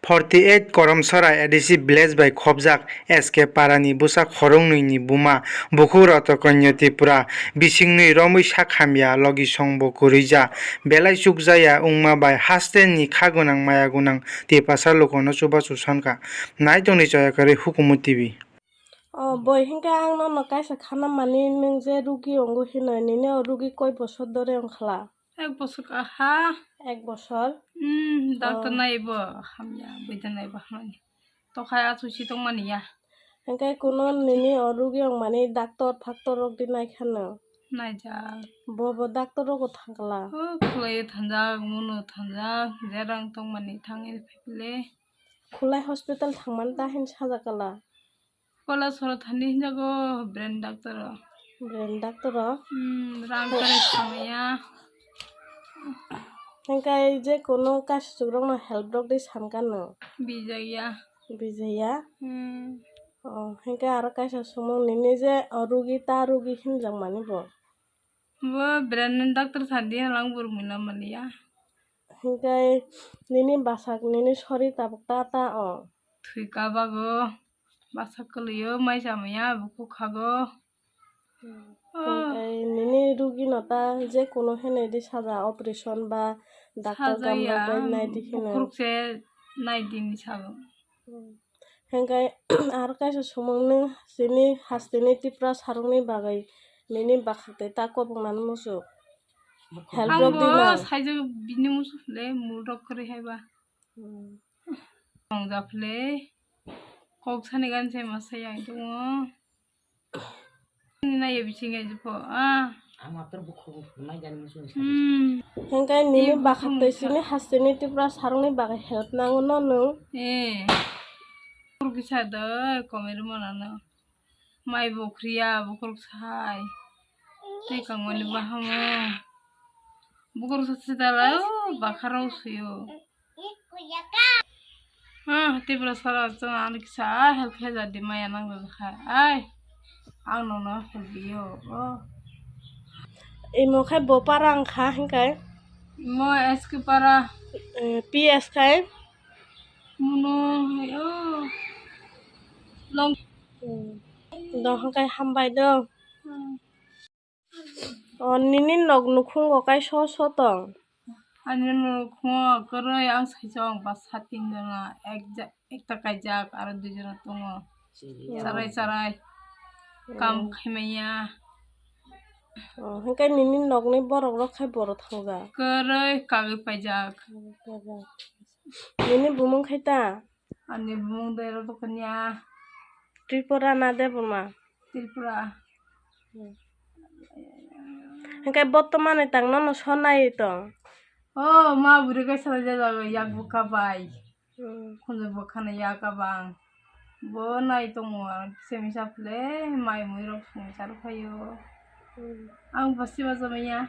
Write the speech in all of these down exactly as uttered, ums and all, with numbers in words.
Forty eight Koromsora A D C village bai khobjak S K Parani bwsa khoroknwi ni buma bukhuk Rotokanya Tripura bisingnwi romwi sak hamya logi songbo kwrwija belai chukjaya wngma bai haste ni kha gwnang maya gwnang Tiprasa lukono chubachu sankha. Naitongni choya kwrwi Hukumu T V. O boi, hinkhe ang nono kaisa khana mani, nwng je rugi wngo hino, nini o rugi koi bosor dore wngkhala? Ek bosor kaha. Ek bosor? Hmm, doctor Oh. naibo hamya, buida naibo hamani. Tokhai achusi tongmani ya. Hinkhe kuno nini o rugi wngmani doctor factor rok di naikhano? Naijak. Bo bo doctor rogo thangkla? O khwlaiyo thanjak, muno thanjak, je rang tongmani thangwi phaikle. Khulai hospital thangmani ta hin sajakala? Kolasoro thani hinjago brain doctor o. Brain doctor o? Hmm, rang kare samaya. Hinkhe je kono kaisa chukrokno help rok di sankha no? Bijaya. Bijaya? Hmm. Oh, hinkhe aro kaisa sumung nini je, oh, rugi ta rugi hinjak mani bo? Bo brain doctor thani halang burmina mani ya. Hinkhe nini bwsak nini sori tabuk ta ta o? Thwi kabago, bwsak kwlwio, mai chamaya, bukhuk khago. Hmm. Ah. Hinkhe nini rugi no ta je kono hwnwi di saja operation ba doctor Sajaya, gamrok bai nai di hwnwi. Bukhuk se nai di ni sago. Hmm. Hinkhe aro kaisa sumung nung chini hasteni Tripura sarokni bagwi nini bwkhak tei ta koboknani muchuk. Help rok di na. Ang bo saijak bini muchuk le mul rok kwrwi hai ba. Hmm. Tong japhle kok sani gan se ma sai ai tongo. Nini naiya bising ai jepho, ah. Ang mator bukhuk bukhuk nai jani muchung. Hmm. Hinkhe nini bwkhak tei chini hasteni Tripura sarokni bagwi help nango no nwng? Eh. Bukhuk kisa do komeri monano. Mai bo khriya bukhuk sai. Tei kangmani bahamo. Bukhuk sa sita lai o bakharok suyo. Hmm, Tripura sara chwng ani kisa help khe ja di maya nang jak kha. Ai, ang nono help biyo. Oh. Imo khai bo para wngkha hinkhe? Imo S K para. Eh, P S khai? Muno hai o. Long. Hmm. Dohon khai hambai do. Hmm. O nini nok nukhungo kai so so tong? Ani nukhungo kwrwi ang saisong bwsa tinjona, ek ja-, ekta kaijak aro duijona tongo. Charai charai kam khaimaya. O, hinkhe nini nokni borok rok khai boro thangjak? Kwrwi kagwi paijak. Nini bumung khai ta? Ani bumung de ro dokanya. Tripura na Debbarma? Tripura. Hmm. Hinkhe botomani tang nono so nai tong? O ma bwrwi kaisa jaga yak bwkha bai. Hmm. Khunju bwkhani yak abang. Bo nai tongo, kisa misa phle mai mui rok songwi cha rw phaio. Hmm. Ang bo siba jamaya.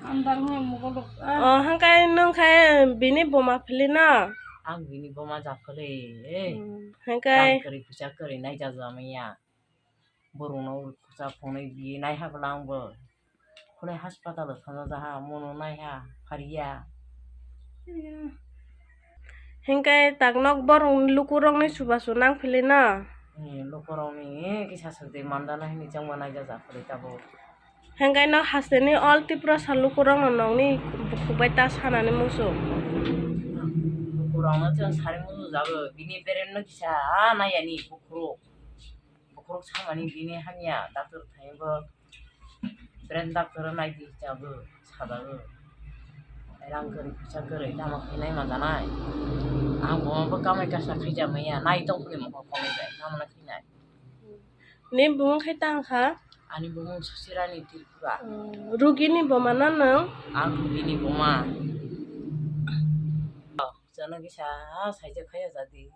Andar hwnwi mokol rok, ah. Oh, hwnkhe nwng khe bini buma philino? Ang bini buma ja phili, eh. Hmm, hwnkhe. Rang kwrwi, kwcha kwrwi nai ja jamaya. Borokno kwcha phungnai di nai ha bwla ang bo. Khulai hospital o thangjaha, mono naiha, phariya. Hinkhe tak nok borok lukurokni chubachu nang philino? Eh, lukurokni kisa swk de mandana hini chwngma naijajak philai tabuk. Hinkhe no hasteni all Tiprasa lukurokno nokni bukhuk bai ta sanani muchung. Lukurokno chwng sari muchungjago, bini beremno kisa naiyani bukhuk. Bukhuk samani bini hamya, doctor thai bo brain doctor nai di chabo, sajago. Rang kwrwi, kwcha kwrwi, tamo khainai ma janai. Ang bo, bo kamai kasa khaija manya, nai tong phuli mokol kolai bai, tamo na khainai. Ni bumung khai tang kha? Ani bumung Sosirani Tripura. Hmm, rugini buma no nwng? Ang rugini buma. Chwngno kisa saijak khaiya jadi.